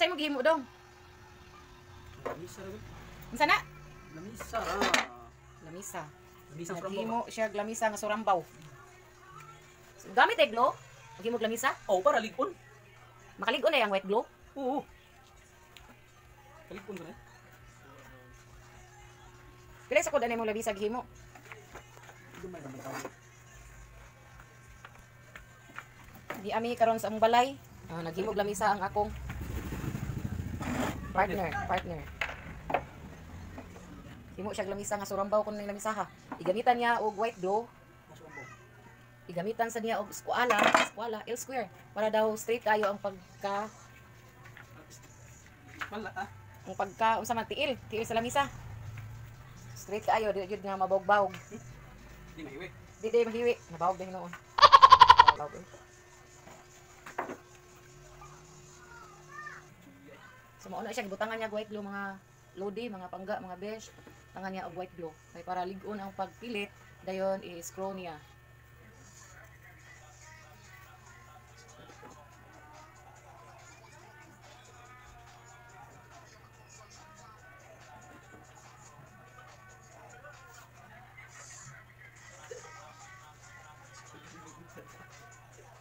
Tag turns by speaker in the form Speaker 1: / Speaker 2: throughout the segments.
Speaker 1: Unsay mo gihimo dong?
Speaker 2: Lamisa ra.
Speaker 1: Unsa na?
Speaker 2: Lamisa ra.
Speaker 1: Lamisa.
Speaker 2: Lamisa sa
Speaker 1: Naghimo siya lamisa nga surambaw. So, gamit ay glow? Maghimo og lamisa?
Speaker 2: Oh, para lig-on.
Speaker 1: Makalig-on ay ang white glow?
Speaker 2: Oo. Kalig-on ko na.
Speaker 1: Pila sa kod anay mo lamisa gihimo? Di ami karon sa among balay. Naghimog lamisa ang akong partner. Himo siya lamisa nga surambaw kun ning lamisa ha. Igamitan niya og white glow. Igamitan sa niya og eskwala, L square para daw straight kayo ang pagka
Speaker 2: wala ah.
Speaker 1: Ang pagka unsa man tiil, tiil sa lamisa. Straight kayo di jud nga mabawg-bawg.
Speaker 2: Di mahiwi.
Speaker 1: Di di mahiwi, nabawg din noon. Bawg. So mao na siya gibutangan niya og white glow mga lodi, mga pangga, mga besh. Tangan niya og white glow kay para lig-on ang pagpilit dayon i-scroll niya.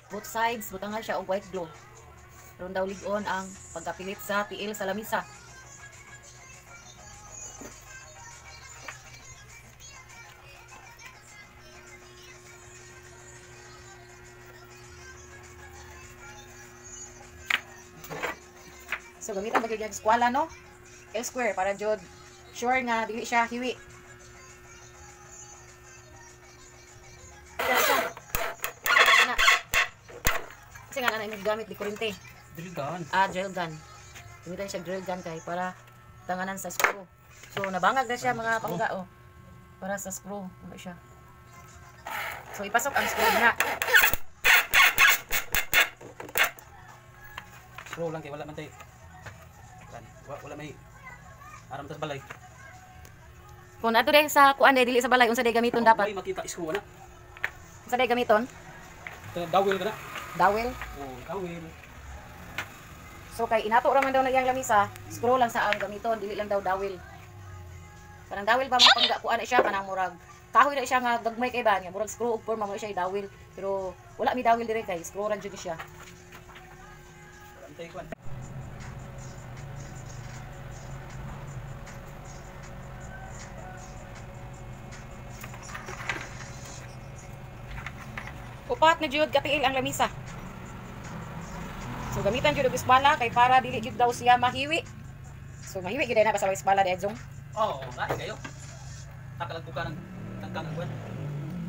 Speaker 1: Both sides butangan siya og white glow. Aron daw lig-on ang pagkapilit sa tiil sa lamisa. So gamitan ba gyud ang eskwala no? L square para jud sure nga dili siya hiwi. Kasi nga na imong gamit di kurente.
Speaker 2: Drill gun.
Speaker 1: Ah, drill gun. Gamitan siya drill gun kay para tanganan sa screw. So nabangag na siya mga pangga oh. Para sa screw, ano siya. So ipasok ang screw na.
Speaker 2: Screw lang kay wala man tay. Wala may aram tas balay.
Speaker 1: Kung ato dai sa kuan dai dili sa balay unsa day gamiton dapat?
Speaker 2: May makita screw na.
Speaker 1: Unsa day gamiton?
Speaker 2: Dawel ka na.
Speaker 1: Dawel.
Speaker 2: Oh, dawel.
Speaker 1: So kay inato ra man daw na iyang lamisa, screw lang sa ang gamiton, dili lang daw dawel. Kanang dawel ba mga pangga kuan na siya kanang murag kahoy na siya nga gagmay kay ba niya, murag screw og forma mo siya dawel. Pero wala mi dawel dire kay screw ra jud siya.
Speaker 2: Antay kuan.
Speaker 1: Upat na jud katiil ang lamisa. So gamitan jud og eskwala kay para dili jud daw siya mahiwi. So mahiwi gyud na basta may eskwala di Jong.
Speaker 2: Oo, oh, lahi kayo. Takalag buka ng tangkang ang kuan.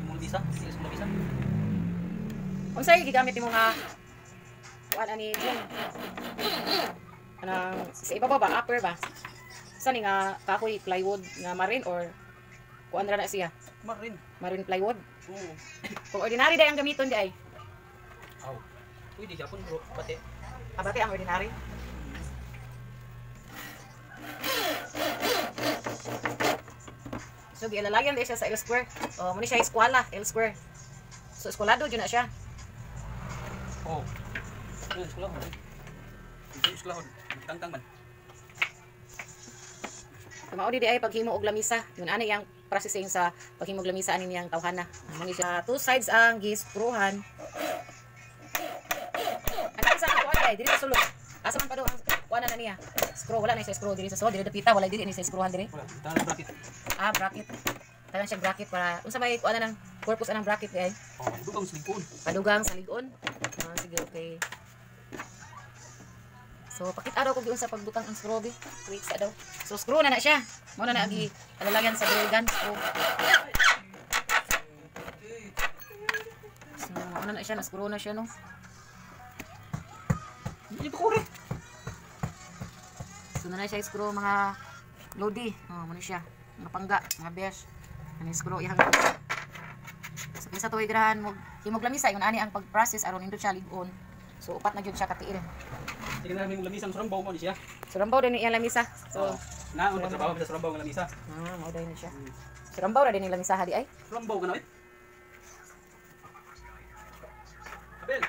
Speaker 2: Imong lamisa, sila sa lamisa.
Speaker 1: Unsay gigamit nimo nga kuan ani Jong? Anang sa ibabaw ba, upper ba? Sa ni nga kahoy plywood nga marine or kuan ra na siya?
Speaker 2: Marine.
Speaker 1: Marine plywood.
Speaker 2: Oo.
Speaker 1: Kung ordinary day ang gamiton di ay.
Speaker 2: Aw. Pwede siya pun bro, pati.
Speaker 1: Abate ang ordinary. So gialalayan di siya sa L square. Oh, mo ni siya eskwala, L square. So eskwalado jud na siya.
Speaker 2: Oh. Ano eskwalahon? Ito eskwalahon, tangtang man.
Speaker 1: Mao di ay paghimo og lamisa. Yun ani yang processing sa paghimo og lamisa ani niyang tawhana. Mo ni siya two sides ang gi-screwhan. Ang sa kuan ay diri sa sulod. Asa man pa do ang kuan na niya? Screw wala na siya screw diri sa sulod, diri dapita wala diri ni siya screwhan diri.
Speaker 2: Wala, tanan bracket.
Speaker 1: Ah, bracket. Tanan siya bracket para unsa may kuan na nang purpose anang bracket di ay?
Speaker 2: Oh, dugang sa lig-on.
Speaker 1: Padugang sa lig-on. Ah, sige, okay. So pakita daw kog giunsa pagbutang ang screw bi. Wait sa daw. So screw na na siya. Mao na na gi alalayan sa drill gun screw. So mao na na siya, na screw na siya no.
Speaker 2: Hindi pa kore.
Speaker 1: So na na siya screw mga lodi. Oh, mo na siya. Mga pangga, mga besh. Ani screw iyang. So kinsa tuig grahan mo himog lamisa yun ani ang pag-process aron nindot siya lig-on. So upat na gyud siya katiil.
Speaker 2: Sige na yung lamisa ang surambaw mo ni siya.
Speaker 1: Surambaw din iyang lamisa. So
Speaker 2: oh, na ang trabaho sa surambaw nga lamisa.
Speaker 1: Ah, mao din siya. Surambaw ra din iyang lamisa hadi ay.
Speaker 2: Surambaw ka na eh. Abel.